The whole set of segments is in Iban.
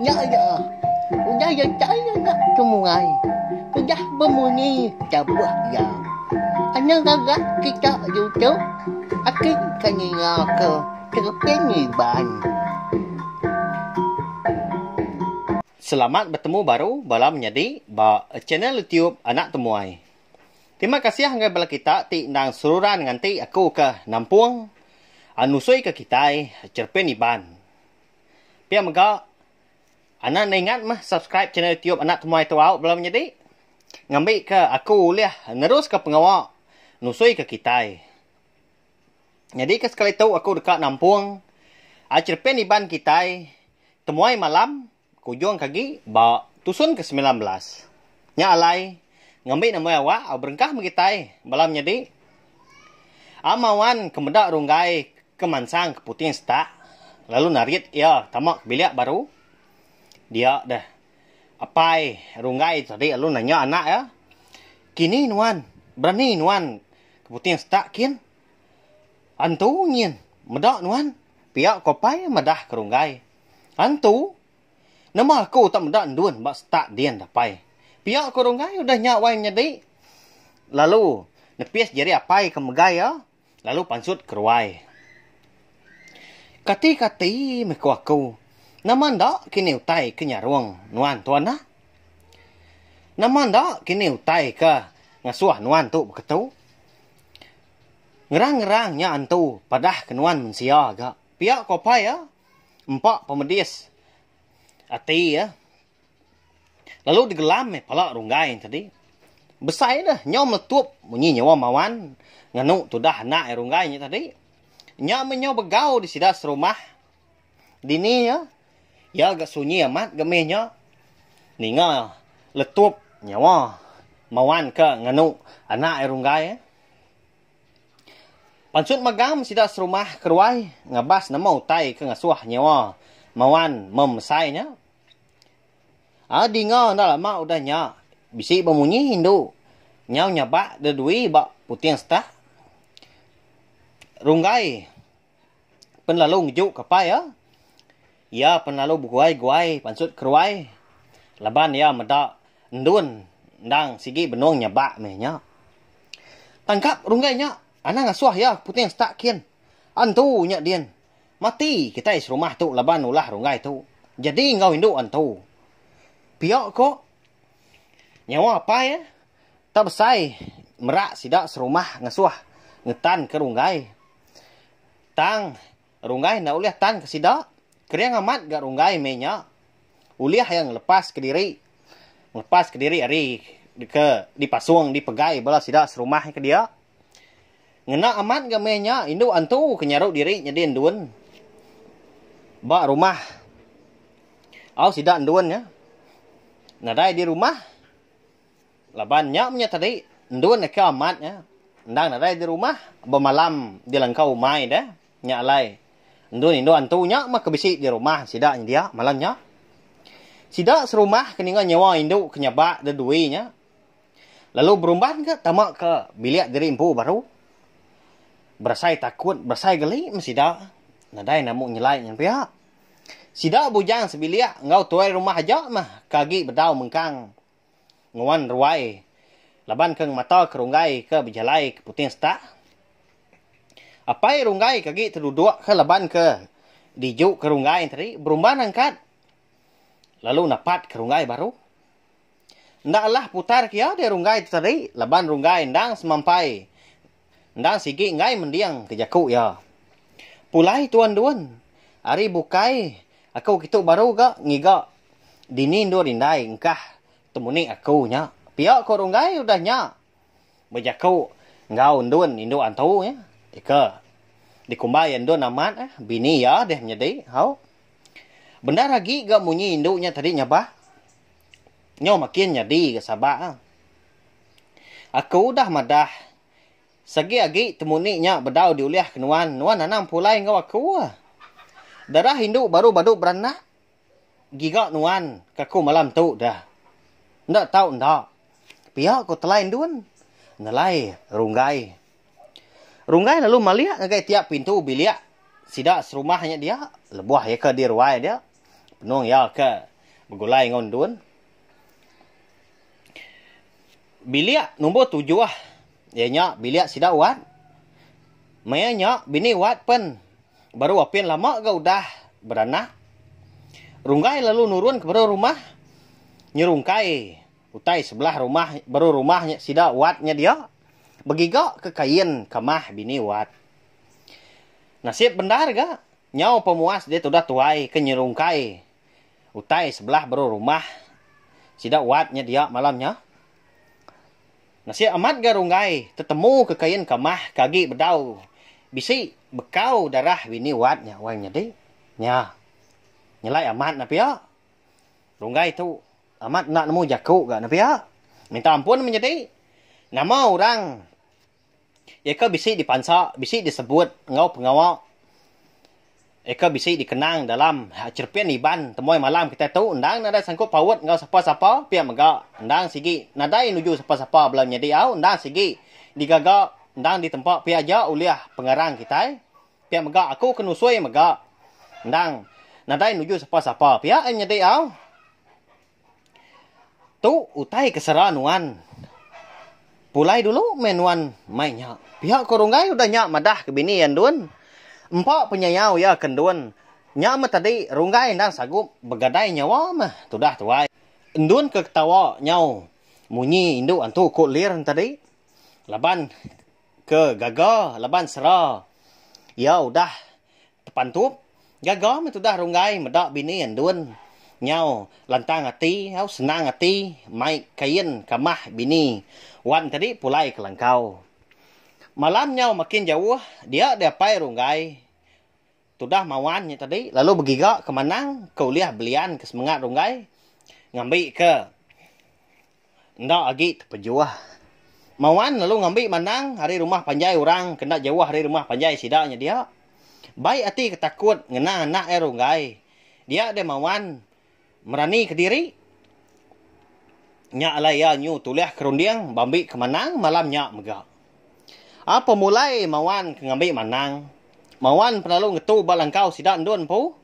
Nya iya. Udah datai anak temuai. Udah bemunyi tabuh iya. Anang gaga kita ditu ati ke ninga ke Terepin Iban. Selamat betemu baru bala menyadi ba channel youtube Anak Temuai. Terima kasih ngagai bala kita ti endang seruran nganti aku ke nampung nusui ke kitai Cherepin Iban. Pia mega, anang enda ingat meh subscribe channel YouTube Anak Temuai tu au bala menyadi. Ngambika aku ulih neruska pengawa nusuika kitai. Nyadika sekali tu aku deka nampung ai cherepin Iban kitai Temuai Malam ke ujung ke agi ba tusun ke 19. Nya alai ngambi nemui awak au berengkah meh kitai bala menyadi. Amawan ke meda runggai ke mansang ke puting setak lalu narit iya tama ke bilik baru. Dia deh apai runggai tadi lalu nanya anak iya, Kini nuan berani nuan ke puting setak kin? Antu nyin meda nuan pia ko apai madah ke runggai. Antu? Nama aku tak meda endun ba setak din apai. Pia ko runggai udah nya wai menyadi. Lalu nepis jari apai ke megai iya lalu pansut ke ruai. Kati-kati meh ko aku. Nama enda kini utai ke nyarung nuan tu anak? Nama enda kini utai ke ngasuh nuan tu beketu? Ngerang-ngerang nya antu padah ke nuan mensia ga. Pia ko apai iya. Empa pemedis ati iya. Lalu digelam meh pala runggai tadi. Besai deh nyau meletup munyi nyawa mawan nganu tudah anak iya runggai nya tadi. Nya meh nyau begau di sida serumah. Dini iya, iya ga sunyi amat ga meh nya. Ninga letup nyawa mawan ke nganu anak iya runggai. Pansut megam sida serumah keruai ngabas nama utai ke ngasuh nyewa Mawan memesai nya. A dinga enda lama udah nya bisi bemunyi indu nyau nyabak dedui ba puting setak. Runggai pen lalu ngeju ke apai iya. Iya pen lalu beguai-guai pansut keruai laban iya meda endun endang sigi benung nyabak meh nya. Tangkap runggai nya anang asuh iya puting setak kin. Antu nya din. Mati kitai serumah tu laban ulah runggai tu. Jadi enggau indu antu. Pia ko nyawa apai iya tak besai merak sida serumah ngasuh ngetan ke runggai. Tang, Runggai enda ulih tan ke sida. Kering amat ga Runggai meh nya. Ulih iya ngelepas kediri. Ngelepas kediri ari ke dipasung dipegai bala sida serumah ke dia. Ngena amat ga meh nya indu antu ke nyaru diri nyadi endun ba rumah. Au sida endun nya. Nadai di rumah. Laban nya menya tadi endun aka amat nya endang nadai di rumah bemalam di langkau umai deh nya alai endun indu antu nya mah ke bisi di rumah sida nyedia malam nya. Sida serumah ke ninga nyawa indu ke nyabak dedui nya lalu berumban ga tama ke bilik diri empu baru. Berasai takut berasai geli meh sida nadai namu nyelai nyen pia. Sida bujang sebilik enggau tuai rumah aja mah ke agi bedau mengkang Nguan ruai laban ke ngemata ke runggai ke bejalai ke puting setak. Apai runggai ke agi teduduk ke laban ke diju ke runggai tadi berumban angkat lalu napat ke runggai baru. Enda alah putar ke iya deh runggai tu tadi laban runggai endang semampai endang sigi enggai mending ke jaku iya. Pulai tuan dun ari bukai aku kitu baru ga ngiga Dini endur indai engkah temuni aku nya. Pia ko Runggai udah nya bejaku enggau endun indu antu nya. Ika dikumbai endun amat eh bini iya deh menyedi au. Bendar agi ga munyi indu nya tadi nyabak. Nyau makin nyadi ga sabak ah. Aku udah madah segi agi temuni nya bedau diulih ke nuan, nuan anang pulai enggau aku ah. Darah indu baru badu beranak. Giga nuan ke aku malam tu dah. Enda tau enda. Pia ko telai endun. Nelai Runggai. Runggai lalu malik ngagai tiap pintu bilik sida serumah nya dia lebuh iya ke di ruai dia. Penung iya ke. begulai enggau endun. Bilik nombor tujuh iya nya bilik sida wat. Maya nya bini wat pen baru apin lama ga udah beranak. Runggai lalu nurun ke baruh rumah nyerungkai utai sebelah rumah baruh rumah nya sida wat nya dia begiga ke kain kamah bini wat. Nasib bendar ga nyau pemuas dia tudah tuai ke nyerungkai utai sebelah baruh rumah sida wat nya dia malam nya. Nasib amat ga Runggai tetemu ke kain kamah ke agi bedau bisi bekau darah bini wat nya wang nyadi. Nya. Nyelai amat ne pia. Runggai tu amat enda nemu jaku ga ne pia. Minta ampun menyadi. Nama orang Iya ke bisi dipansa, bisi disebut enggau pengawa iya ke bisi dikenang dalam cherepin Iban temuai malam kitai tu endang nadai sangkup paut enggau sapa-sapa pia mega endang sigi nadai nuju sapa-sapa bala menyadi au endang sigi digaga endang ditempa pia aja ulih pengarang kitai pia mega aku ke nusui mega endang nadai nuju sapa-sapa pia ai menyadi au. Tu utai ke sera nuan. Pulai dulu meh nuan mai nya. Pia ko Runggai udah nya madah ke bini iya endun. Empa penyayau iya ke endun. Nya meh tadi Runggai endang sagup begadai nyawa meh tudah tuai. Endun ke ketawa nyau munyi indu antu ku lir tadi. Laban ke gaga laban sera iya udah Tepantup, gaga meh tudah Runggai meda bini Endun nyau lantang ati au senang ati mai kain kamah bini wan tadi pulai ke langkau. Malam nyau makin jauh dia deh apai Runggai tudah mawan nya tadi lalu begiga ke manang ke ulih belian ke semengat Runggai ngambi ke Enda agi tepejuh. Mawan lalu ngambi mandang ari rumah panjai orang ke enda jauh ari rumah panjai sida nya dia. Bai ati ke takut ngenang anak iya runggai. Dia deh Mawan merani kediri. Nya alai iya nyu tulih ke runding bambi ke manang malam nya mega. A pemulai Mawan ke ngambi manang. Mawan pelalu ngetu ba langkau sida endun empu.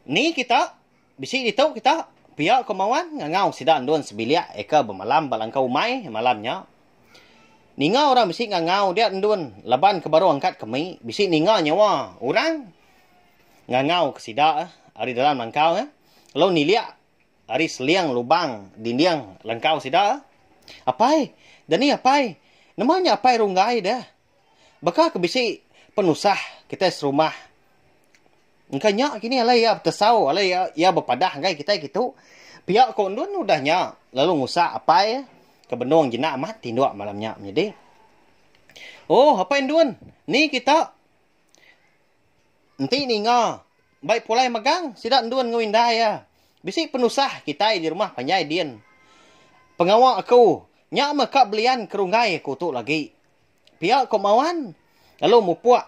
Ni kita Bisi ditu kita, pia ko Mawan ngangau sida endun sebilik eka bemalam ba langkau umai malam nya. Ninga orang bisi ngangau dia endun laban ke baru angkat kemi bisi ninga nyawa orang ngangau ke sida ari dalam langkau nya lalu nilik ari seling lubang dinding langkau sida. Apai, dani apai, nama nya apai Runggai deh. Baka ke bisi penusah kitai serumah. Engka nya kini alai iya betesau alai iya iya bepadah enggai kitai kitu. Pia ko endun udah nya lalu ngusak apai ke benung jenak amat tinduk malam nya menyadi. Oh apai endun ni kita enti ninga bai pulai megang sida endun enggau indai iya. Bisi penusah kitai di rumah panjai din. Pengawa aku nya meh ka belian kerunggai aku tu lagi. Pia ko Mawan lalu mupuk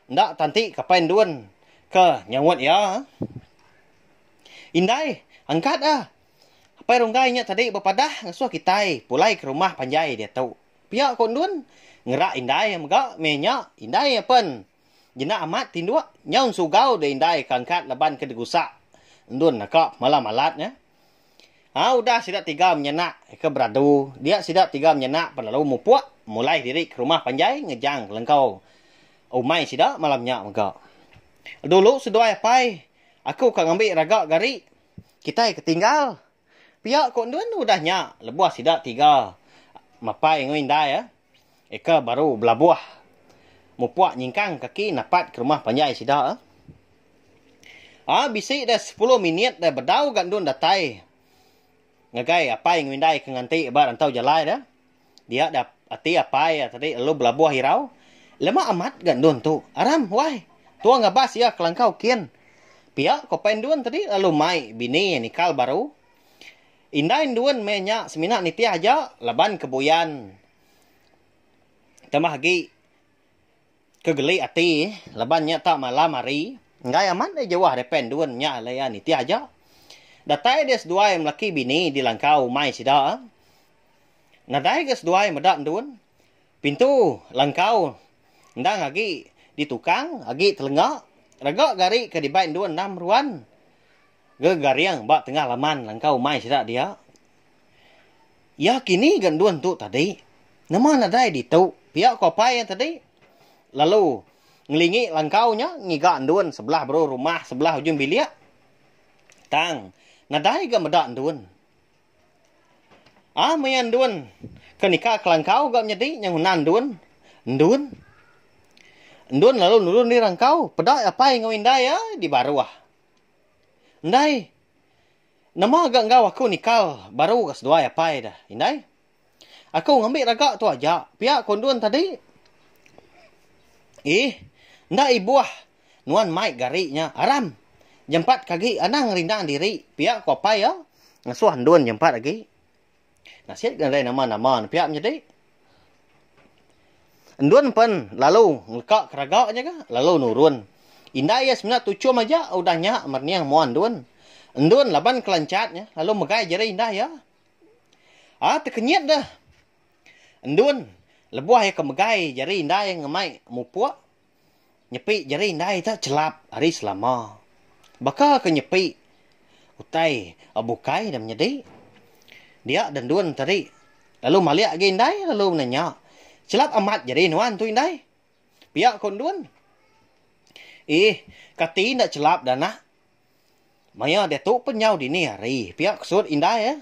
enda tanti ke apai endun ke nyaut iya. Indai, angkat ah. Apai Runggai nya tadi bepadah ngasuh kitai pulai ke rumah panjai diatu. Pia ko endun ngerak indai mega meh nya indai pen jenak amat tinduk nyau ensugau deh indai ke angkat laban ke digusak endun naka malam alat nya. Ha udah sida tiga menyanak ke beradu dia sida tiga menyanak pan lalu mupuk mulai diri ke rumah panjai ngejang lengkau umai sida malam nya mega. Dulu seduai apai aku ka ngambi raga gari kitai ke tinggal pia ko endun udah nya lebuh sida tiga mapai enggau indai eka baru belabuh mupuk nyingkang kaki napat ke rumah panjai sida. Aa bisi deh sepuluh minit deh bedau ga endun datai ngagai apai enggau indai ke nganti ba rantau jalai deh. Dia deh ati apai iya tadi lalu belabuh irau. Lema amat ga endun tu. Aram wai tua ngabas iya ke langkau kin. Pia ko apai endun tadi lalu mai bini iya nikal baru. Indai endun meh nya semina nitih aja laban ke buyan tambah agi. Ke geli ati laban nya tak malam hari enggai amat deh jauh ari pen dun nya alai iya nitih aja. Datai deh seduai melaki bini di langkau umai sida. Nadai ga seduai meda endun. Pintu langkau endang agi ditukang agi telenga rega gari ke dibai endun endang meruan. Gegaring ba tengah laman langkau umai sida dia. Iya kini ga endun tu tadi. Nama nadai ditu pia ko apai iya tadi. Lalu ngelingi langkau nya ngiga endun sebelah baru rumah sebelah ujung bilik. Tang nadai ga meda endun. Ah maya endun ke nika kelangkau ga menyedi nya nguna endun. Endun. Endun lalu nurun di rangkau peda apai enggau indai iya di baruh. Indai. Nama ga enggau aku nikal baru ga seduai apai dah indai. Aku ngambi raga tu aja pia ku endun tadi. Ih enda ibuh nuan mai gari nya aram jempat ke agi anang ngerindang diri pia ku apai iya ngasuh endun jempat agi. Nasit ga nadai nama-nama ne pia menyadi. Endun pen lalu ngeleka ke raga nya ga lalu nurun. Indai iya semina tuchum aja udah nya merening mua endun. Endun laban kelanchat nya lalu megai jari indai iya. Ah tekenyit deh. Endun lebuh iya ke megai jari indai ngemai mupuk nyepi jari indai te chelap ari selama. Baka ke nyepi utai bukai da menyedi. Dia da endun tadi lalu malik agi indai lalu nanya, Chelap amat jari nuan tu indai? Pia ko endun. Ih, kati enda chelap da anak. Maya diatu pen nyau dini hari pia kesut indai eh.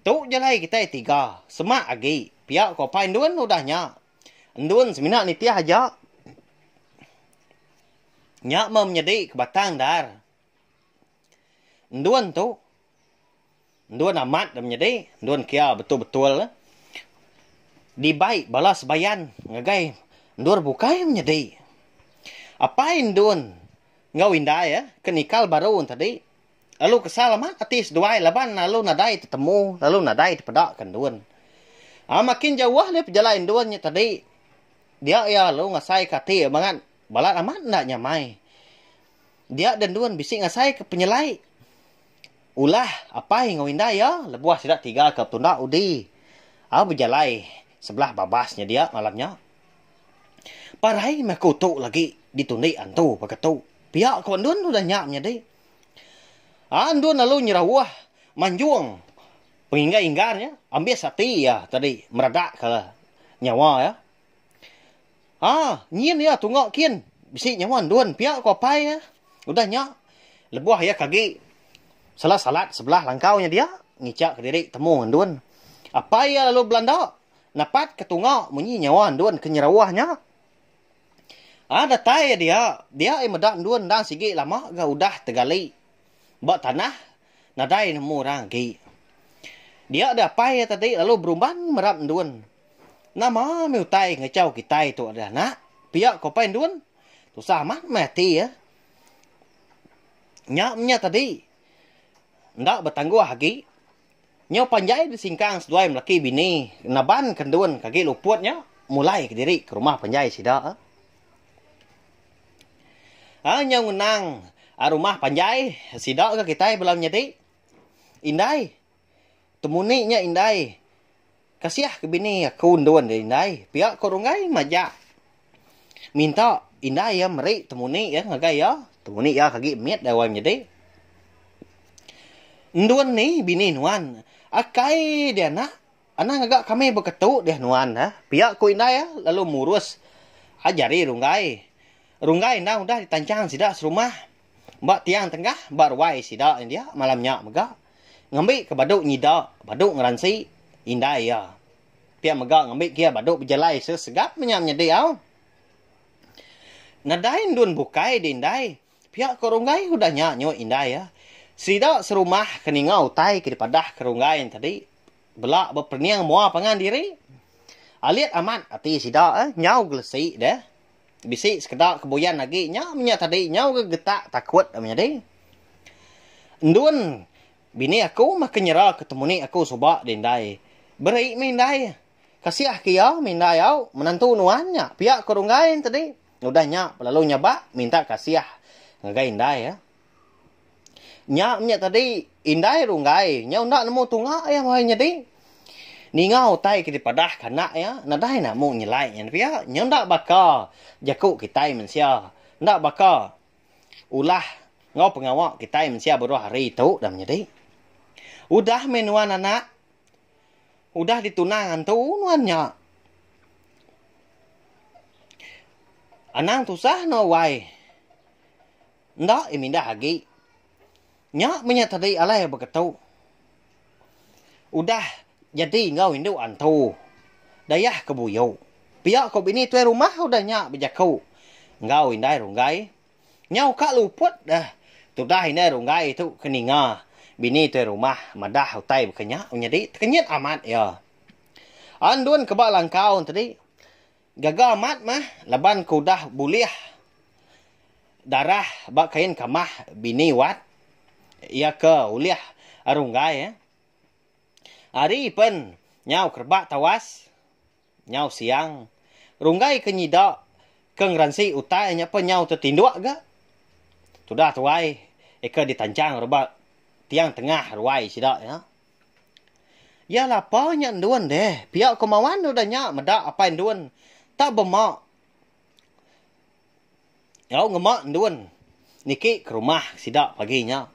Tu jalai kitai tiga semak agi pia ko apai endun udah nya. Endun semina nitih aja. Nya meh menyedi ke batang dar. Endun tu Endun amat da menyedi, endun kia betul-betul dibai bala sebayan ngagai endur bukai menyedi. Apai endun enggau indai iya ke nikal baru tadi lalu kesal amat ati seduai laban lalu nadai tetemu lalu nadai tepeda ke endun. Aa makin jauh alih pejalai endun nya tadi dia iya lalu ngasai ke ati iya bangat balat amat enda nyamai. Dia da endun bisi ngasai ke penyelai ulah apai enggau indai iya lebuh sida tiga ke betunda udi aa bejalai sebelah babas nya dia malam nya. Parai meh aku tu lagi ditundi antu baka tu. Pia ko endun udah nya menyadi. Aa endun lalu nyerauh manjung penginggar inggar nya ambis ati iya tadi meradak ke nyawa iya. Aa nyin iya tunga kin bisi nyawa endun pia ko apai iya. Udah nya lebuh iya ke agi salat salat sebelah langkau nya dia ngicha kediri temu endun. Apai iya lalu belanda Napat ke tunga munyi nyawa endun ke nyerauh nya. Aa datai iya dia, dia iya meda endun endang sigi lama ga udah tegali ba tanah nadai nemu orang agi. Dia deh apai iya tadi lalu berumban merap endun. Nama meh utai ngachau kitai tu deh anak, pia ko apai endun. Tusah amat meh ati iya. Nya meh nya tadi enda betangguh agi. Nyau panjai disingkang seduai melaki bini naban ke endun ke agi luput nya mulai kediri ke rumah panjai sida. Ha nyau ngenang rumah panjai sida ga kitai bala menyadi. Indai temuni nya indai kasih ke bini aku endun deh indai pia ko Runggai majak minta indai iya meri temuni iya ngagai iya. Temuni iya ke agi mit deh wai menyadi. Endun ni bini nuan. Akai deh anak. Anang ngaga kami beketu deh nuan ha. Pia ku indai iya lalu murus jari Runggai. Runggai endang udah ditanchang sida serumah ba tiang tenggah ba ruai sida dia malam nya mega ngambi ke badu nyida badu ngeransi indai iya. Pia mega ngambi ke iya badu bejalai sesegap menya menyedi au. Nadai endun bukai deh indai. Pia ko Runggai udah nya nyuk indai iya. Sida serumah ke ninga utai ke dipadah ke Runggai nya tadi bela beperening mua pangan diri. Alit amat ati sida eh nyau gelesi deh. Bisi sekeda ke buyan agi nya menya tadi nyau ga getak takut menyadi. Endun bini aku mah ke nyera ke temuni aku suba deh indai. Beri meh indai. Kasih ke iya meh indai au menantu nuan nya pia ko Runggai nya tadi. Udah nya lalu nyabak minta kasih ngagai indai iya. Nya menya tadi indai Runggai nyau enda nemu tunga iya wai nyadi. Ninga utai ke dipadah ke anak iya nadai namu nyelai nya pia. Nyau enda baka jaku kitai mensia. Enda baka ulah. Enggau pengawa kitai mensia beruh hari tu dah menyadi. Udah meh nuan anak. Udah ditunang antu nuan nya. Anang tusah nuan wai. Enda iya mindah agi. Nya meh nya tadi alai beketu. Udah jadi enggau indu antu. Dayah ke buyu. Pia ko bini tuai rumah udah nya bejaku enggau indai runggai. Nyau ka luput deh tudah indai runggai tu ke ninga bini tuai rumah madah utai baka nya menyadi tekenyit amat iya. Andun ke ba langkau tadi gaga amat mah laban ke udah bulih darah ba kain kamah bini wat iya ke ulih runggai. Ari pen nyau kerebak tawas. Nyau siang. Runggai ke nyida ke ngeransi utai nya pen nyau tetinduk ga. Tudah tuai eka ditanchang reba tiang tengah ruai sida nya. Ya lapa nya endun deh pia ko Mawan udah nya meda apai endun tak bema Enggau ngema endun niki ke rumah sida pagi nya.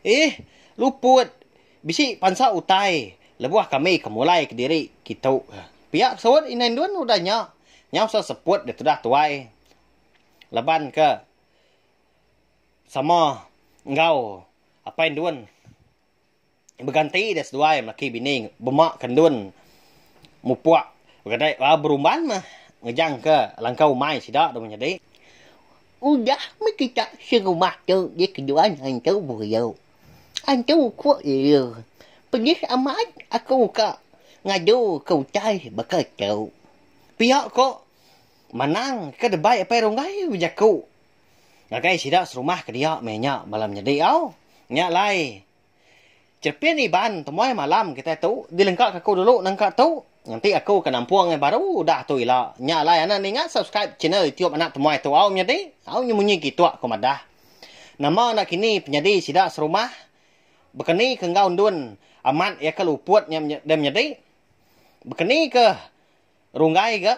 Ih, luput bisi pansa utai lebuh kami ke mulai kediri kitu. Pia saut indai endun udah nya nyau seseput ditudah tuai laban ke sama enggau apai endun. Beganti deh seduai melaki bini bema ke endun mupuk bekedai berumban meh ngejang ke langkau umai sida tu menyadi. Udah meh kita serumah tu dikeduan antu buriu. Antu ku iya. Pedis amat aku ka ngadu ke utai baka tu. Pia ko Manang ke debai apai Runggai bejaku ngagai sida serumah ke dia meh nya bala menyadi au. Nya alai Cherepin Iban temuai malam kitai tu dilengka ke aku dulu nangka tu. Nganti aku ke nampung ngai baru udah tu ila. Nya alai anak ninga subscribe channel youtube anak temuai tu au menyadi. Au nyu munyi kituk ku madah. Nama enda kini penyadi sida serumah bekeni ke enggau endun amat iya ke luput nya deh menyadi. Bekeni ke runggai ga.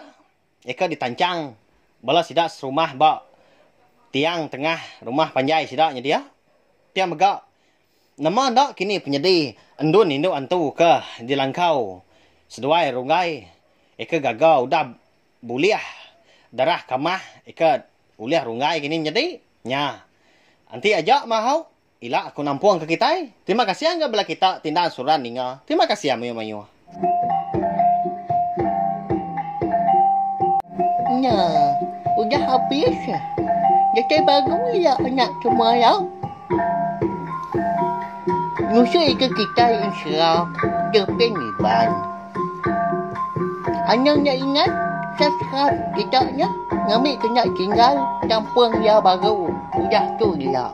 Eka ditanchang bala sida serumah ba tiang tengah rumah panjai sida nyedia. Pia mega, nama enda kini penyedi endun indu antu ke dilangkau seduai runggai eka gaga udah bulih darah kamah eka ulih runggai kini menyedi nya. Enti aja mahau Ila aku nampung ke kitai. Terima kasih enggau bala kita ti enda seruran ninga. Terima kasih mayuh-mayuh. Nya, udah abis. Datai baru ila anak kemarau. Nusui ke kitai ensera Jerpin Iban. Anang enda ingat subscribe kita nya ngambi kena tinggal tampung iya baru udah tu ila.